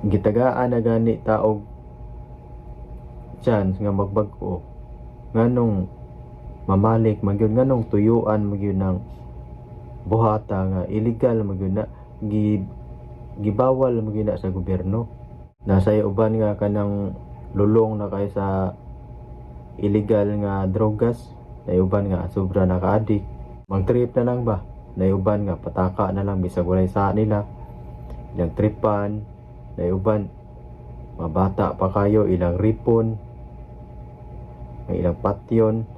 Gitagaan na gani ta og chance nga magbag-o, nganong mamalik man gyud? Nganong tuyuan man gyud ng buhata nga illegal man gyud na, gibawal man gyud na sa gobyerno? Nasa uban nga kanang lulong na kay sa illegal nga drogas, na uban nga sobra na ka-addict, mang-trip na lang ba, na uban nga pataka na lang bisag walay sa nila, ilang tripan, na uban mga bata pa kayo, ilang ripon, ang ilang patyon.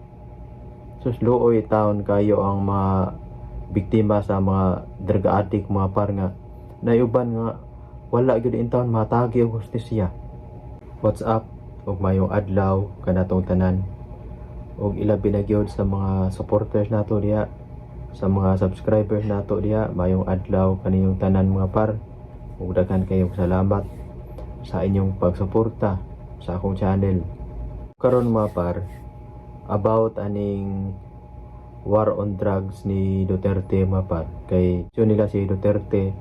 Sus, luoy taon kayo ang mga biktima sa mga drug addict, mga par, nga naiuban nga wala gyud in taon matagi og hustisya. What's up ug mayong adlaw kanatong tanan ug ilabi na gyud sa mga supporters nato diha, sa mga subscribers nato diha. Mayong adlaw kaniyong tanan, mga par, ug daghan kayong salamat sa inyong pagsuporta sa akong channel. Karon, mga par, about aning war on drugs ni Duterte, mga par, kay yun nila si Duterte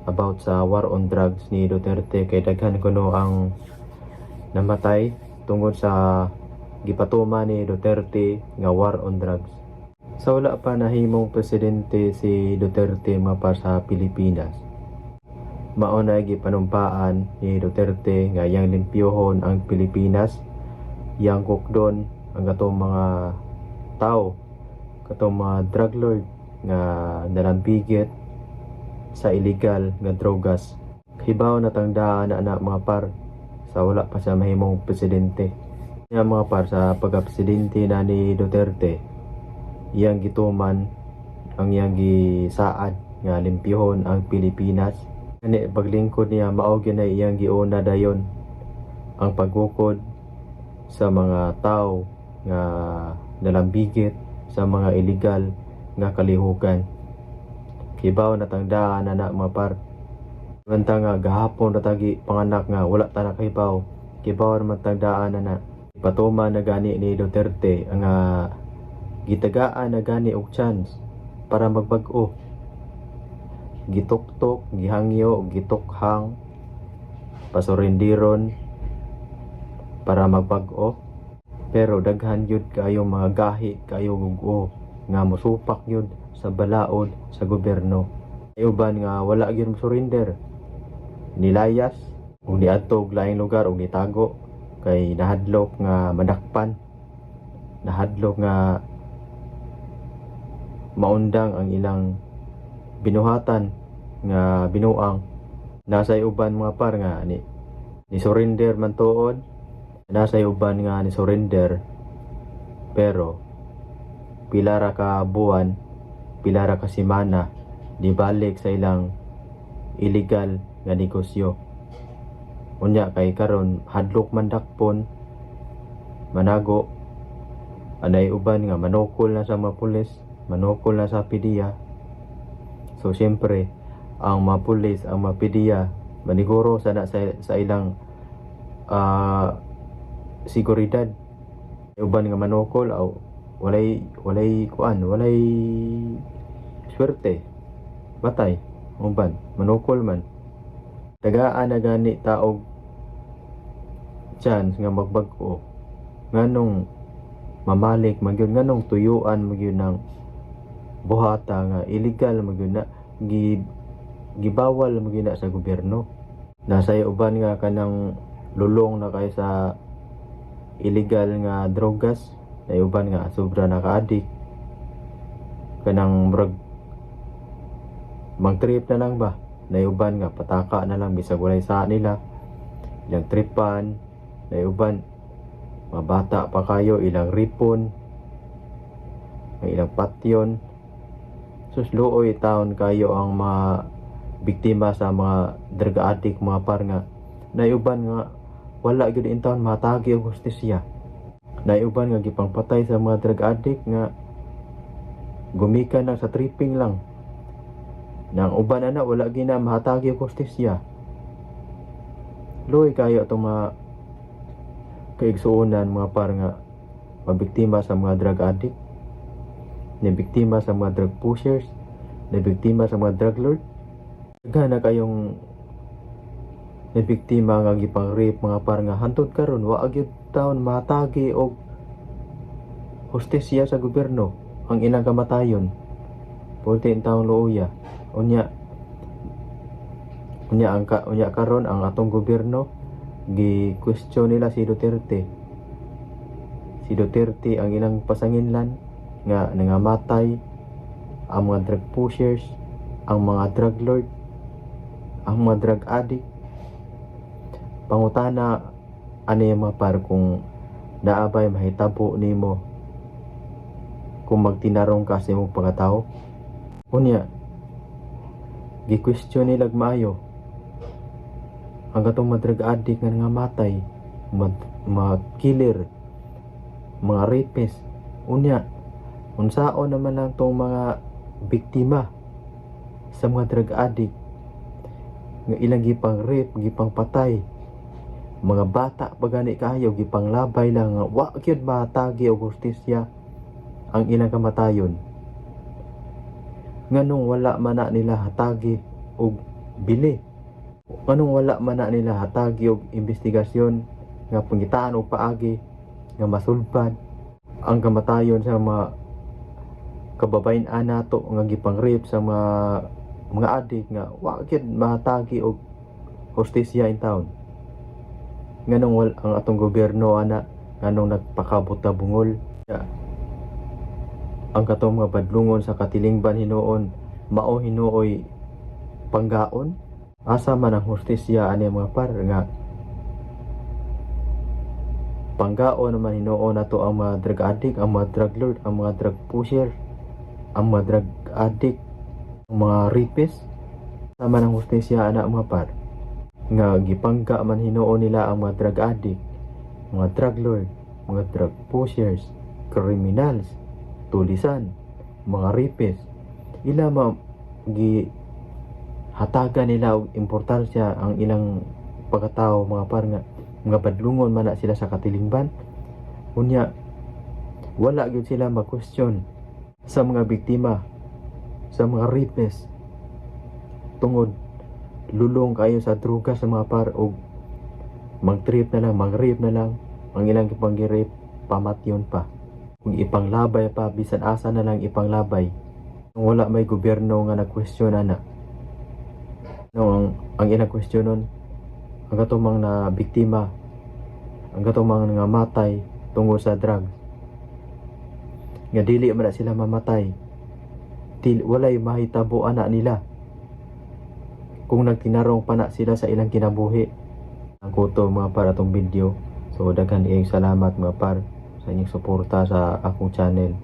about sa war on drugs ni Duterte kay daghan kuno ang namatay tungod sa gipatuma ni Duterte nga war on drugs. Sa wala pa nahimong presidente si Duterte, mga par, sa Pilipinas, mao na gipanumpaan ni Duterte nga iyang limpyohon ang Pilipinas, iyang kukdon ang katong mga tao, katong mga drug lord nga nalambigit sa illegal nga drogas. Hibaw na tangdaan na na, mga par, sa wala pa siya mahimong presidente. Nga, mga par, sa pagka-presidente na ni Duterte, iyang gituman ang iyang gisaad nga limpyohon ang Pilipinas. Kani paglingkod niya, mao gyud na iyang giuna dayon ang pagukod sa mga tao nga nalambigit sa mga illegal nga kalihukan. Kibaw na tangdaan na na, mga par. Manta nga gahapon ra tagi panganak nga wala ta nakahibaw. Kibaw naman tangdaan na na. Patuma na gani ni Duterte ang gitagaan na gani og chance para magbag-o. Gituktok, gihangyo, gitukhang, pasurindiron para magbag-o. Pero daghan gyud kayo mga gahi kayo gugo nga mosupak gyud sa balaod sa gobyerno. Ay uban nga wala gyud mo surrender. Nilayas ug niadto og laing lugar ug nitago kay nahadlok nga madakpan. Nahadlok nga maundang ang ilang binuhatan nga binuang. Nasa uban, mga par, nga ni surrender man tuod. Nasa uban nga ni surrender pero pila ra ka buwan, pila ra ka semana, nibalik sa ilang illegal nga negosyo. Unya kay karon hadlok man dakpon, manago. Anay uban nga manukol na sa mga pulis, manukol na sa PDEA. So siyempre, ang mga pulis, ang mga PDEA, maniguro sana sa ilang seguridad. Uban nga manukol aw walay kuan, walay swerte. Matay uban, manukol man. Tagaan na gani ta og chance nga magbag-o. Nganong mamalik man gyud? Nganong tuyuan man gyud ng buhata nga illegal man gyud na, gibawal man gyud na sa gobyerno? Nasa uban nga kanang lulong na kay sa illegal nga drogas, na uban nga sobra na ka-addict, kanang murag mang-trip na lang ba, na uban nga pataka na lang bisag walay sa nila, ilang tripan, na uban mga bata pa kayo, ilang ripon, ang ilang patyon. Sus, luoy taon kayo ang mga biktima sa mga drug addict, mga par, nga naiuban nga wala gyud in taon matagi og hustisya. Naiuban nga gipangpatay sa mga drug addict nga gumikan lang sa tripping lang. Nang uban ana wala gina mahatagi og hustisya. Luoy kayo atong mga kaigsuonan, mga par, nga mabiktima sa mga drug addict, na biktima sa mga drug pushers, na biktima sa mga drug lord. Daghan na kayong na Na biktima nga gipang rape, mga par, nga hantod karon wa gyud taon matagi og hustisya sa gobyerno ang ilang kamatayon. Pulti taong luoya. Unya unya ang ka, unya karon ang atong gobyerno, gi question nila si Duterte. Si Duterte ang ilang pasanginlan nga nangamatay ang mga drug pushers, ang mga drug lord, ang mga drug addict. Pangutana ani, mga par, kung naa bay mahitabo nimo kung magtinarong ka sa imong pagkatao? Unya gi-question nila maayo ang katong mga drug addict nga nangamatay, mga killer, mga rapist. Unya unsaon naman lang tong mga biktima sa mga drug addict nga ilang gipang rape, gipang patay, mga bata pa gani kaayo, gipang labay lang, nga wa gyud matagi og hustisya ang ilang kamatayon? Nganong wala man na nila hatagi og bili? Nganong wala man na nila hatagi og investigasyon nga pangitaan og paagi nga masulbad ang kamatayon sa mga kababayen-an nato nga gipang rape sa mga adik nga wa gyud mahatagi og hustisya in town? Nganong ang atong gobyerno ana? Nganong nagpakabot na bungol? Ya, ang katong mga badlungon sa katilingban hinuon mao hinuoy panggaon. Asa man ang hustisya ani, mga par, nga panggaon naman hinuon nato ang mga drug addict, ang mga drug lord, ang mga drug pusher, ang mga drug addict, ang mga rapist? Asa man ang hustisya ana, mga par, nga gipangga man hinuon nila ang mga drug addict, mga drug lord, mga drug pushers, criminals, tulisan, mga rapist? Ila ma gi hatagan nila og importansya ang ilang pagkatao, mga par, nga mga badlungon man na sila sa katilingban? Unya wala gyud sila mag-question sa mga biktima sa mga rapist tungod lulong kayo sa droga sa mga par, og mag-trip na lang, mag-rape na lang. Ang ilang ipang-rape, pamatyon pa kung ipanglabay pa, bisan asa na lang ipanglabay. Kung wala may gobyerno nga nag-question ana, no, ang ilang question nun ang katong mga na biktima, ang katong mga nangamatay tungod sa drugs, nga dili man na sila mamatay til walay mahitabo ana nila kung nagtinarong pa na sila sa ilang kinabuhi. Ang kuto, mga par, atong video. So daghan kayong salamat, mga par, sa inyong suporta sa akong channel.